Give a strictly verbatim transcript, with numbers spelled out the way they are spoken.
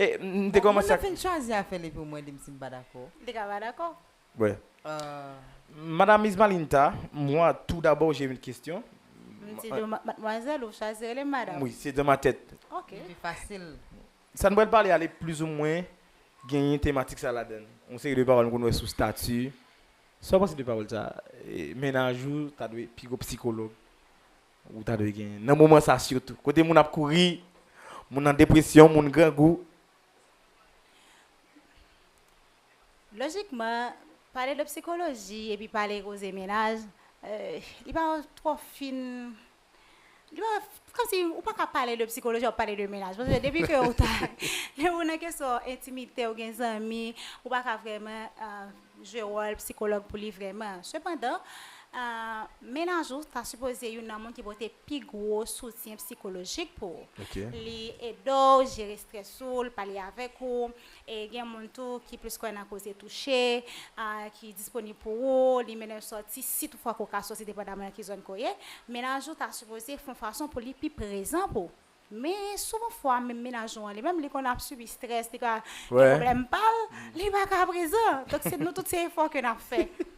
E, m te kòmanse Moun nan ak fin chwazi afè li pou mwen, li m si m pa dakò. Li ka pa dakò. Wè. Euh, Madame Ismalinta, moi, tout d'abord, j'ai une question. M di de ma- mademoiselle ou chwazi rele madam. Oui, c'est dans ma tête. Ok. Li pi fasil. Sa n pral pale a li plizoumwen genyen tematik sa ladan l. Yon seri de pawòl nou konn wè sou stati. Sa w panse de pawòl sa? E, mennaj ou ta dwe pi gwo psikològ ou ta dwe genyen nan moman sa sitou. Kote moun ap kouri, moun nan depresyon, moun grangou. Lojikman, pale de psikoloji epi pale koze mennaj, euh, li pa twò fin. Li pa kòmsi ou pa ka pale de psikoloji, w ap pale de mennaj. Paske depi ke ou ta, lè ou nan kesyon entimite, ou gen zanmi, ou pa ka vrèman euh, jwe wòl psikològ pou li vrèman. Sepandan, euh, mennaj ou ta sipoze youn nan moun ki pote pi gwo soutyen psikolojik pou ou. Ok. Li ede w jere strès ou, li pale avèk ou. E gen moun tou ki plis kwè nan koze touche, ah, ki disponib pou ou, li mennen w sòti, si toutfwa ke w ka sòti, depandaman nan ki zòn ke w ye. Mennaj ou ta sipoze fè yon fason pou li pi prezan pou ou. Men souvan fwa, menm mennaj ou an li menm, li konn ap sibi strès, li ka gen Wè. pwoblèm pa l, li pa ka prezan. Donk, se nou tout se efò ke n ap fè.